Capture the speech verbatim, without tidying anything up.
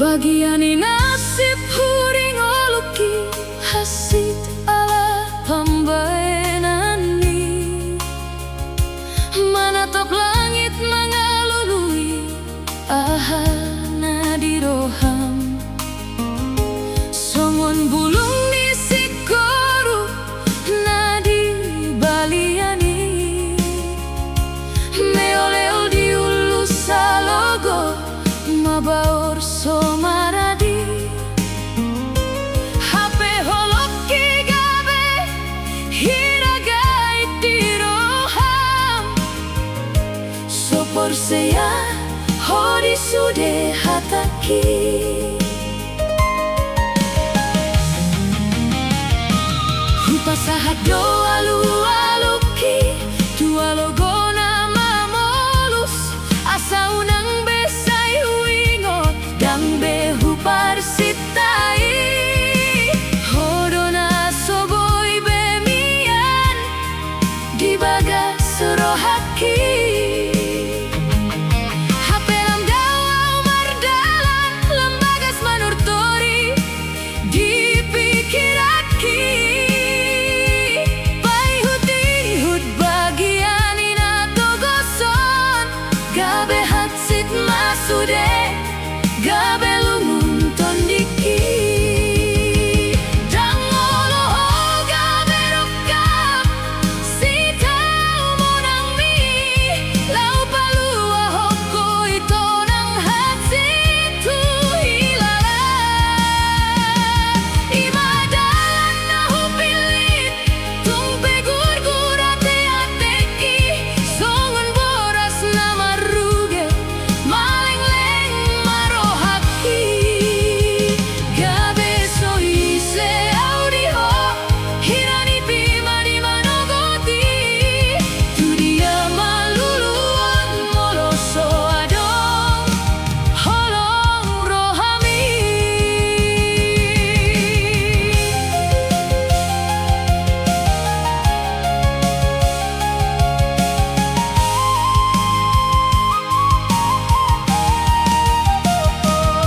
Bagian i na sip huring olukki, hansit ala pambahenan i. Manatap langit mangalului, aha na di roham. Songon bulung ni singkoru na di balian i. Meoleol di ullus salogo, mabaor so maradi. Hape holongki gabe hiragait di roham. So porsea ho di sude hatangki. Hupasahat do alualungki tu alogo na mamolus, asa unang be sai huingot, ndang be huparsintai. Ho do na so boi be mian di bagas rohangki. Hape lam dao ahu mardalan, lam bagas manurturi di pingkiranki. Paihutihut bagian i na togoson, gabe hansit ma sude, gabe